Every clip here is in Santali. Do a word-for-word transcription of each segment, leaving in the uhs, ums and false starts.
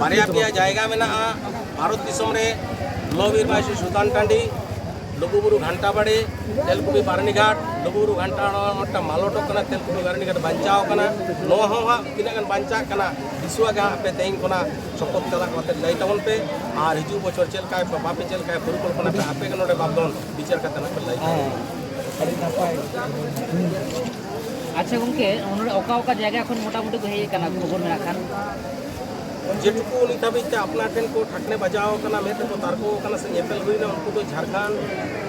ᱵᱟᱨᱭᱟ ᱯᱮᱭᱟ ᱡᱟᱭᱜᱟ ᱢᱮᱱᱟᱜᱼᱟ ᱵᱷᱟᱨᱚᱛ ᱫᱤᱥᱚᱢ ᱨᱮ, ᱞᱚᱵᱤᱨ ᱵᱟᱭᱥᱤ ᱥᱩᱛᱟᱱ ᱴᱟᱺᱰᱤ, ᱞᱩᱜᱩᱵᱩᱨᱩ ᱜᱷᱟᱱᱴᱟ ᱵᱟᱲᱮ, ᱛᱮᱞᱠᱩᱯᱤ ᱵᱟᱨᱱᱤᱜᱷᱟᱴ, ᱞᱩᱜᱩᱵᱩᱨᱩ ᱜᱷᱟᱱᱴᱟ ᱵᱟᱲᱮ ᱢᱤᱫᱴᱟᱝ ᱢᱟᱞᱚᱴᱚᱜ ᱠᱟᱱᱟ, ᱛᱮᱞᱠᱩᱯᱤ ᱵᱟᱨᱱᱤᱜᱷᱟᱴ ᱵᱟᱧᱪᱟᱣ ᱠᱟᱱᱟ᱾ ᱱᱚᱣᱟ ᱦᱚᱸ ᱦᱟᱸᱜ ᱛᱤᱱᱟᱹᱜ ᱜᱟᱱ ᱵᱟᱧᱪᱟᱜ ᱠᱟᱱᱟ, ᱫᱤᱥᱩᱣᱟ ᱜᱮ ᱦᱟᱸᱜ ᱟᱯᱮ ᱛᱮᱦᱮᱧ ᱠᱷᱚᱱᱟᱜ ᱥᱚᱯᱚᱛ ᱪᱟᱞᱟᱜ ᱠᱟᱛᱮ ᱞᱟᱹᱭ ᱛᱟᱵᱚᱱ ᱯᱮ᱾ ᱟᱨ ᱦᱤᱡᱩᱜ ᱵᱚᱪᱷᱚᱨ ᱪᱮᱫ ᱞᱮᱠᱟ ᱯᱮ, ᱵᱟᱯᱮ ᱪᱮᱫ ᱞᱮᱠᱟ ᱯᱚᱨᱤᱠᱚᱞᱯᱚᱱᱟ ᱯᱮ, ᱟᱯᱮ ᱜᱮ ᱱᱚᱰᱮ ᱵᱟᱯ ᱫᱚᱱ ᱵᱤᱪᱟᱹᱨ ᱠᱟᱛᱮ ᱱᱟᱜ ᱯᱮ ᱞᱟᱹᱭ ᱛᱟᱵᱚᱱᱟ᱾ ᱦᱮᱸ, ᱟᱹᱰᱤ ᱱᱟᱯᱟᱭ᱾ ᱟᱪᱪᱷᱟ ᱜᱚᱝᱠᱮ, ᱱᱚᱰᱮ ᱚᱠᱟ ᱚᱠᱟ ᱡᱟᱭᱜᱟ ᱠᱷᱚᱱ ᱢᱚᱴᱟᱢᱩᱴᱤ ᱠᱚ ᱦᱮᱡ ᱟᱠᱟᱱᱟ ᱠᱷᱚᱵᱚᱨ ᱢᱮᱱᱟᱜ ᱠᱷᱟᱱ? ᱡᱮᱴᱩᱠᱩ ᱱᱤᱛ ᱦᱟᱹᱵᱤᱡ ᱛᱮ ᱟᱯᱱᱟ ᱴᱷᱮᱱ ᱠᱚ ᱴᱷᱟᱠᱱᱮ ᱵᱟᱡᱟᱣ ᱟᱠᱟᱱᱟ, ᱢᱮᱫ ᱨᱮᱠᱚ ᱛᱟᱨᱠᱚ ᱟᱠᱟᱱᱟ ᱥᱮ ᱧᱮᱯᱮᱞ ᱦᱩᱭᱱᱟ, ᱩᱱᱠᱩ ᱫᱚ ᱡᱷᱟᱲᱠᱷᱚᱸᱰ,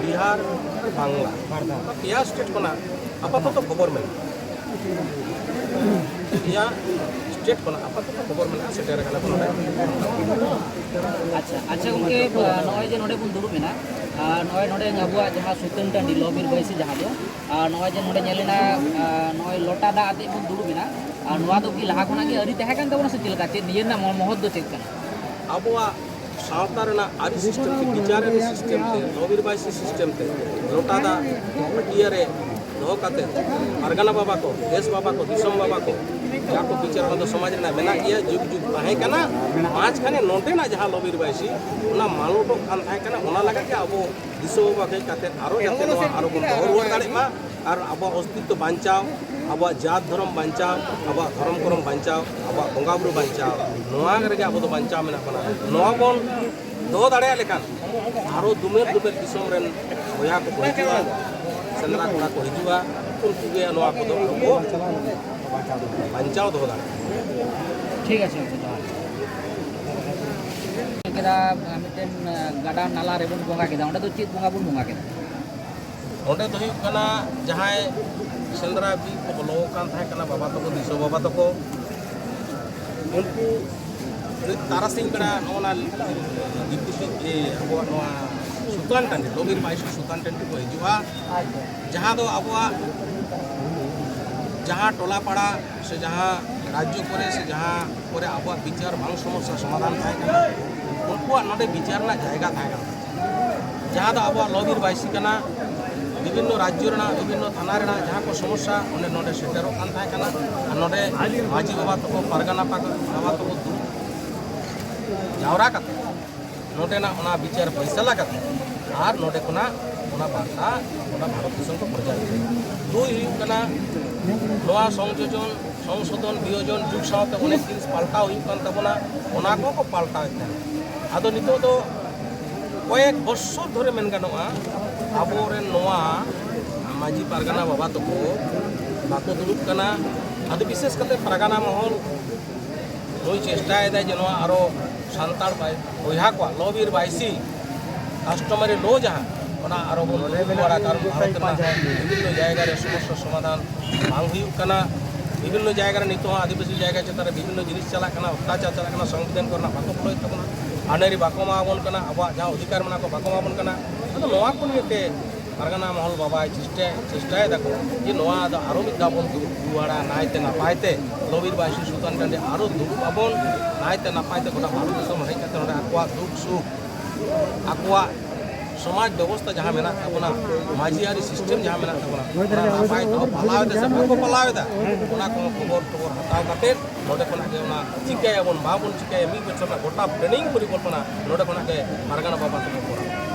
ᱵᱤᱦᱟᱨ, ᱵᱟᱝᱞᱟ, ᱚᱱᱟ ᱯᱮᱭᱟ ᱥᱴᱮᱴ ᱠᱷᱚᱱᱟᱜ ᱟᱯᱟᱛᱚᱛᱚ ᱠᱷᱚᱵᱚᱨ ᱢᱮᱱᱟᱜᱼᱟ᱾ ᱯᱮᱭᱟ ᱥᱴᱮᱴ ᱠᱷᱚᱱᱟᱜ ᱟᱯᱟᱛᱚᱛᱚ ᱠᱷᱚᱵᱚᱨ ᱢᱮᱱᱟᱜᱼᱟ, ᱥᱮᱴᱮᱨ ᱟᱠᱟᱱᱟ ᱠᱚ ᱱᱚᱰᱮ᱾ ᱟᱪᱪᱷᱟ, ᱟᱪᱪᱷᱟ ᱜᱚᱝᱠᱮ, ᱱᱚᱜᱼᱚᱭ ᱡᱮ ᱱᱚᱰᱮ ᱵᱚᱱ ᱫᱩᱲᱩᱵ ᱮᱱᱟ, ᱟᱨ ᱱᱚᱜᱼᱚᱭ ᱱᱚᱰᱮ ᱟᱵᱚᱣᱟᱜ ᱡᱟᱦᱟᱸ ᱥᱩᱛᱟᱹᱱ ᱴᱟᱺᱰᱤ ᱞᱚᱵᱤᱨ ᱵᱟᱹᱭᱥᱤ ᱡᱟᱦᱟᱸ ᱫᱚ, ᱟᱨ ᱱᱚᱜᱼᱚᱭ ᱡᱮ ᱱᱚᱰᱮ ᱧᱮᱞ ᱮᱱᱟ, ᱟᱨ ᱱᱚᱜᱼᱚᱭ ᱞᱚᱴᱟ ᱫᱟᱜ ᱟᱛᱮᱫ ᱵᱚᱱ ᱫᱩᱲᱩᱵ ᱮᱱᱟ, ᱟᱨ ᱱᱚᱣᱟ ᱫᱚ ᱠᱤ ᱞᱟᱦᱟ ᱠᱷᱚᱱᱟᱜ ᱜᱮ ᱟᱹᱨᱤ ᱛᱟᱦᱮᱸ ᱠᱟᱱ ᱛᱟᱵᱚᱱᱟ ᱥᱮ ᱪᱮᱫ ᱞᱮᱠᱟ? ᱪᱮᱫ ᱱᱤᱭᱟᱹ ᱨᱮᱱᱟᱜ ᱢᱚ-, ᱢᱚᱦᱚᱛ ᱫᱚ ᱪᱮᱫ ᱠᱟᱱᱟ? ᱟᱵᱚᱣᱟᱜ ᱥᱟᱶᱛᱟ ᱨᱮᱱᱟᱜ ᱟᱹᱨᱤ ᱥᱤᱥᱴᱮᱢ ᱛᱮ, ᱵᱤᱪᱟᱨ ᱟᱹᱨᱤ ᱥᱤᱥᱴᱮᱢ ᱛᱮ, ᱞᱚᱵᱤᱨ ᱵᱟᱭᱥᱤ ᱥᱤᱥᱴᱮᱢ ᱛᱮ, ᱞᱚᱴᱟ ᱫᱟᱜ ᱦᱟᱹᱴᱤᱭᱟᱹ ᱨᱮ ᱫᱚᱦᱚ ᱠᱟᱛᱮ, ᱯᱟᱨᱜᱟᱱᱟ ᱵᱟᱵᱟ ᱠᱚ, ᱫᱮᱥ ᱵᱟᱵᱟ ᱠᱚ, ᱫᱤᱥᱚᱢ ᱵᱟᱵᱟ ᱠᱚ, ᱡᱟ ᱠᱚ ᱵᱤᱪᱟᱨ, ᱚᱱᱟ ᱫᱚ ᱥᱚᱢᱟᱡᱽ ᱨᱮᱱᱟᱜ ᱢᱮᱱᱟᱜ ᱜᱮᱭᱟ, ᱡᱩᱜᱽ ᱡᱩᱜᱽ ᱛᱟᱦᱮᱸ ᱠᱟᱱᱟ᱾ ᱢᱟᱡᱽᱠᱷᱟᱱᱮ ᱱᱚᱰᱮᱱᱟᱜ ᱡᱟᱦᱟᱸ ᱞᱚᱵᱤᱨ ᱵᱟᱭᱥᱤ, ᱚᱱᱟ ᱢᱟᱞᱚᱴᱚᱜ ᱠᱟᱱ ᱛᱟᱦᱮᱸ ᱠᱟᱱᱟ, ᱚᱱᱟ ᱞᱟᱹᱜᱤᱫ ᱜᱮ ᱟᱵᱚ ᱫᱤᱥᱚᱢ ᱵᱟᱵᱟ ᱦᱮᱡ ᱠᱟᱛᱮ ᱟᱨᱚ ᱡᱟᱛᱮ ᱱᱚᱣᱟ ᱟᱨᱚ ᱵᱚᱱ ᱫᱚᱦᱚ ᱨᱩᱣᱟᱹᱲ ᱫᱟᱲᱮᱭᱟᱜ ᱢᱟ, ᱟᱨ ᱟᱵᱚᱣᱟᱜ ᱚᱥᱛᱤᱛᱛᱚ ᱵᱟᱧᱪᱟᱣ, ᱟᱵᱚᱣᱟᱜ ᱡᱟᱛ ᱫᱷᱚᱨᱚᱢ ᱵᱟᱧᱪᱟᱣ, ᱟᱵᱚᱣᱟᱜ ᱫᱷᱚᱨᱚᱢ ᱠᱚᱨᱚᱢ ᱵᱟᱧᱪᱟᱣ, ᱟᱵᱚᱣᱟᱜ ᱵᱚᱸᱜᱟ ᱵᱩᱨᱩ ᱵᱟᱧᱪᱟᱣ, ᱱᱚᱣᱟ ᱨᱮᱜᱮ ᱟᱵᱚ ᱫᱚ ᱵᱟᱧᱪᱟᱣ ᱢᱮᱱᱟᱜ ᱵᱚᱱᱟ᱾ ᱱᱚᱣᱟ ᱵᱚᱱ ᱫᱚᱦᱚ ᱫᱟᱲᱮᱭᱟᱜ ᱞᱮᱠᱷᱟᱱ ᱟᱨᱚ ᱫᱩᱢᱮᱞ ᱫᱩᱢᱮᱞ ᱫᱤᱥᱚᱢ ᱨᱮᱱ ᱵᱚᱭᱦᱟ ᱠᱚᱠᱚ ᱦᱤᱡᱩᱜᱼᱟ, ᱥᱮᱸᱫᱽᱨᱟ ᱠᱚᱲᱟ ᱠᱚ ᱦᱤᱡᱩᱜᱼᱟ, ᱩᱱᱠᱩ ᱜᱮ ᱱᱚᱣᱟ ᱠᱚᱫᱚ ᱟᱵᱚ ᱵᱟᱧᱪᱟᱣ ᱫᱚᱦᱚ ᱫᱟᱲᱮᱭᱟᱜᱼᱟ᱾ ᱴᱷᱤᱠ ᱟᱪᱷᱮ, ᱜᱚᱢᱠᱮ, ᱡᱚᱦᱟᱨ᱾ ᱢᱮᱱ ᱠᱮᱫᱟ, ᱢᱤᱫᱴᱮᱱ ᱜᱟᱰᱟ ᱱᱟᱞᱟ ᱨᱮᱵᱚᱱ ᱵᱚᱸᱜᱟ ᱠᱮᱫᱟ, ᱚᱸᱰᱮ ᱫᱚ ᱪᱮᱫ ᱵᱚᱸᱜᱟ ᱵᱚᱱ ᱵᱚᱸᱜᱟ ᱠᱮᱫᱟ? ᱚᱸᱰᱮ ᱫᱚ ᱦᱩᱭᱩᱜ ᱠᱟᱱᱟ, ᱡᱟᱦᱟᱸᱭ ᱥᱮᱸᱫᱽᱨᱟ ᱵᱤᱨ ᱠᱚ ᱵᱚᱞᱚ ᱟᱠᱟᱱ ᱛᱟᱦᱮᱸ ᱠᱟᱱᱟ, ᱵᱟᱵᱟ ᱛᱟᱠᱚ, ᱫᱤᱥᱚ ᱵᱟᱵᱟ ᱛᱟᱠᱚ, ᱩᱱᱠᱩ ᱛᱟᱨᱟᱥᱤᱧ ᱵᱮᱲᱟ ᱱᱚᱜᱼᱚ ᱱᱟ ᱫᱤᱠᱩ ᱥᱤ-, ᱮ, ᱟᱵᱚᱣᱟᱜ ᱱᱚᱣᱟ ᱥᱩᱛᱟᱱ ᱴᱟᱺᱰᱤ, ᱞᱚᱵᱤᱨ ᱵᱟᱭᱥᱤ ᱥᱩᱛᱟᱱ ᱴᱟᱺᱰᱤ ᱠᱚ ᱦᱤᱡᱩᱜᱼᱟ, ᱡᱟᱦᱟᱸ ᱫᱚ ᱟᱵᱚᱣᱟᱜ ᱡᱟᱦᱟᱸ ᱴᱚᱞᱟ ᱯᱟᱲᱟ ᱥᱮ ᱡᱟᱦᱟᱸ ᱨᱟᱡᱽᱡᱚ ᱠᱚᱨᱮ ᱥᱮ ᱡᱟᱦᱟᱸ ᱠᱚᱨᱮ ᱟᱵᱚᱣᱟᱜ ᱵᱤᱪᱟᱨ ᱵᱟᱝ ᱥᱚᱢᱚᱥᱥᱟ ᱥᱚᱢᱟᱫᱷᱟᱱ ᱛᱟᱦᱮᱸ ᱠᱟᱱᱟ, ᱩᱱᱠᱩ ᱟᱵᱚᱣᱟᱜ ᱱᱚᱰᱮ ᱵᱤᱪᱟᱨ ᱨᱮᱱᱟᱜ ᱡᱟᱭᱜᱟ ᱛᱟᱦᱮᱸ ᱠᱟᱱᱟ, ᱡᱟᱦᱟᱸ ᱫᱚ ᱟᱵᱚᱣᱟᱜ ᱞᱚ ᱵᱤᱨ ᱵᱟᱭᱥᱤ ᱠᱟᱱᱟ᱾ ᱵᱤᱵᱷᱤᱱᱱᱚ ᱨᱟᱡᱽᱡᱚ ᱨᱮᱱᱟᱜ, ᱵᱤᱵᱷᱤᱱᱱᱚ ᱛᱷᱟᱱᱟ ᱨᱮᱱᱟᱜ ᱡᱟᱦᱟᱸ ᱠᱚ ᱥᱚᱢᱚᱥᱥᱟ, ᱚᱸᱰᱮ ᱱᱚᱰᱮ ᱥᱮᱴᱮᱨᱚᱜ ᱠᱟᱱ ᱛᱟᱦᱮᱸ ᱠᱟᱱᱟ᱾ ᱟᱨ ᱱᱚᱰᱮ ᱢᱟᱹᱡᱷᱤ ᱵᱟᱵᱟ ᱛᱟᱠᱚ, ᱯᱟᱨᱜᱟᱱᱟ ᱯᱟᱠ-, ᱵᱟᱵᱟ ᱛᱟᱠᱚ ᱫᱩᱲᱩᱵ ᱡᱟᱣᱨᱟ ᱠᱟᱛᱮ ᱱᱚᱰᱮᱱᱟᱜ ᱚᱱᱟ ᱵᱤᱪᱟᱨ ᱯᱷᱚᱭᱥᱟᱞᱟ ᱠᱟᱛᱮ ᱟᱨ ᱱᱚᱰᱮ ᱠᱷᱚᱱᱟᱜ ᱚᱱᱟ ᱵᱟᱨᱛᱟ ᱚᱱᱟ ᱵᱷᱟᱨᱚᱛ ᱫᱤᱥᱚᱢ ᱠᱚ ᱯᱨᱚᱪᱟᱨ ᱠᱮᱫᱟ᱾ ᱫᱩᱭ ᱦᱩᱭᱩᱜ ᱠᱟᱱᱟ, ᱱᱚᱣᱟ ᱥᱚᱝᱡᱳᱡᱚᱱ, ᱥᱚᱝᱥᱳᱫᱷᱚᱱ, ᱵᱤᱭᱳᱡᱚᱱ ᱡᱩᱜᱽ ᱥᱟᱶᱛᱮ ᱚᱱᱮᱠ ᱡᱤᱱᱤᱥ ᱯᱟᱞᱴᱟᱣ ᱦᱩᱭᱩᱜ ᱠᱟᱱ ᱛᱟᱵᱚᱱᱟ, ᱚᱱᱟ ᱠᱚᱦᱚᱸ ᱠᱚ ᱯᱟᱞᱴᱟᱣᱮᱫ ᱛᱟᱦᱮᱸᱱᱟ᱾ ᱟᱫᱚ ᱱᱤᱛᱚᱜ ᱫᱚ ᱠᱚᱭᱮᱠ ᱵᱚᱪᱷᱚᱨ ᱫᱷᱚᱨᱮ ᱢᱮᱱ ᱜᱟᱱᱚᱜᱼᱟ, ᱟᱵᱚᱨᱮᱱ ᱱᱚᱣᱟ ᱢᱟᱹᱡᱷᱤ ᱯᱟᱨᱜᱟᱱᱟ ᱵᱟᱵᱟ ᱛᱟᱠᱚ ᱵᱟᱠᱚ ᱫᱩᱲᱩᱵ ᱠᱟᱱᱟ᱾ ᱟᱫᱚ ᱵᱤᱥᱮᱥ ᱠᱟᱛᱮ ᱯᱟᱨᱜᱟᱱᱟ ᱢᱚᱦᱚᱞ ᱱᱩᱭ ᱪᱮᱥᱴᱟᱭᱮᱫᱟᱭ ᱡᱮ ᱱᱚᱣᱟ ᱟᱨᱚ ᱥᱟᱱᱛᱟᱲ ᱵᱟᱭ-, ᱵᱚᱭᱦᱟ ᱠᱚᱣᱟᱜ ᱞᱚ ᱵᱤᱨ ᱵᱟᱭᱥᱤ customary law ᱡᱟᱦᱟᱸ, ᱚᱱᱟ ᱟᱨᱚ ᱵᱚᱱ ᱫᱩᱲᱩᱵ ᱨᱩᱣᱟᱹᱲᱟ, ᱠᱟᱨᱚᱱ ᱵᱷᱟᱨᱚᱛ ᱨᱮᱱᱟᱜ ᱵᱤᱵᱷᱤᱱᱱᱚ ᱡᱟᱭᱜᱟ ᱨᱮ ᱥᱚᱢᱚᱥᱥᱟ ᱥᱚᱢᱟᱫᱷᱟᱱ ᱵᱟᱝ ᱦᱩᱭᱩᱜ ᱠᱟᱱᱟ᱾ ᱵᱤᱵᱷᱤᱱᱱᱚ ᱡᱟᱭᱜᱟ ᱨᱮ ᱱᱤᱛᱚᱜ ᱦᱚᱸ ᱟᱹᱫᱤᱵᱟᱹᱥᱤ ᱡᱟᱭᱜᱟ ᱪᱮᱛᱟᱱ ᱨᱮ ᱵᱤᱵᱷᱤᱱᱱᱚ ᱡᱤᱱᱤᱥ ᱪᱟᱞᱟᱜ ᱠᱟᱱᱟ, ᱚᱛᱛᱟᱪᱟᱨ ᱪᱟᱞᱟᱜ ᱠᱟᱱᱟ, ᱥᱚᱝᱵᱤᱫᱷᱟᱱ ᱠᱚᱨᱮᱱᱟᱜ ᱵᱟᱠᱚ ᱯᱷᱚᱞᱚᱭᱮᱫ ᱛᱟᱵᱚᱱᱟ, ᱟᱹᱱᱟᱹᱨᱤ ᱵᱟᱠᱚ ᱮᱢᱟ ᱵᱚᱱ ᱠᱟᱱᱟ, ᱟᱵᱚᱣᱟᱜ ᱡᱟᱦᱟᱸ ᱚᱫᱷᱤᱠᱟᱨ ᱢᱮᱱᱟᱜ ᱠᱚ ᱵᱟᱠᱚ ᱮᱢᱟ ᱵᱚᱱ ᱠᱟᱱᱟ᱾ ᱟᱫᱚ ᱱᱚᱣᱟ ᱠᱚ ᱱᱤᱭᱮ ᱛᱮ ᱯᱟᱨᱜᱟᱱᱟ ᱢᱚᱦᱚᱞ ᱵᱟᱵᱟᱭ ᱪᱮᱥᱴᱟᱭ, ᱪᱮᱥᱴᱟᱭ ᱫᱟᱠᱚ ᱡᱮ ᱱᱚᱣᱟ ᱫᱚ ᱟᱨᱚ ᱢᱤᱫ ᱫᱷᱟᱣ ᱵᱚᱱ ᱫᱩᱲᱩᱵ ᱨᱩᱣᱟᱹᱲᱟ ᱱᱟᱭᱛᱮ ᱱᱟᱯᱟᱭ ᱛᱮ, ᱞᱚ ᱵᱤᱨ ᱵᱟᱭᱥᱤ ᱥᱩᱛᱟᱱ ᱴᱟᱺᱰᱤ ᱟᱨᱚ ᱫᱩᱲᱩᱵ ᱟᱵᱚᱱ ᱱᱟᱭᱛᱮ ᱱᱟᱯᱟᱭ ᱛᱮ, ᱜᱚᱴᱟ ᱵᱷᱟᱨᱚᱛ ᱫᱤᱥᱚᱢ ᱦᱮᱡ ᱠᱟᱛᱮ ᱱᱚᱰᱮ ᱟᱠᱚᱣᱟᱜ ᱫᱩᱠ ᱥᱩᱠ, ᱟᱠᱚᱣᱟᱜ ᱥᱚᱢᱟᱡᱽ ᱵᱮᱵᱚᱥᱛᱷᱟ ᱡᱟᱦᱟᱸ ᱢᱮᱱᱟᱜ ᱛᱟᱵᱚᱱᱟ, ᱢᱟᱹᱡᱷᱤ ᱟᱹᱨᱤ system ᱡᱟᱦᱟᱸ ᱢᱮᱱᱟᱜ ᱛᱟᱵᱚᱱᱟ, ᱚᱱᱟ ᱱᱟᱯᱟᱭ ᱛᱮᱠᱚ ᱯᱟᱞᱟᱣ ᱮᱫᱟ ᱥᱮ ᱵᱟᱠᱚ ᱯᱟᱞᱟᱣ ᱮᱫᱟ, ᱚᱱᱟ ᱠᱚᱦᱚᱸ ᱠᱷᱚᱵᱚᱨ ᱴᱚᱵᱚᱨ ᱦᱟᱛᱟᱣ ᱠᱟᱛᱮ ᱱᱚᱰᱮ ᱠᱷᱚᱱᱟᱜ ᱜᱮ ᱚᱱᱟ ᱪᱤᱠᱟᱹᱭᱟᱵᱚᱱ ᱵᱟᱵᱚᱱ ᱪᱤᱠᱟᱹᱭᱟ, ᱢᱤᱫ ᱵᱚᱪᱷᱚᱨ ᱨᱮᱱᱟᱜ ᱜᱚᱴᱟ planning ᱯᱚᱨᱤᱠᱚᱞᱯᱚᱱᱟ ᱱᱚᱰᱮ ᱠᱷᱚᱱᱟᱜ ᱜᱮ ᱯᱟᱨᱜᱟᱱᱟ ᱵᱟᱵᱟ ᱛᱟᱠᱚ ᱠᱚᱨᱟᱣᱟ᱾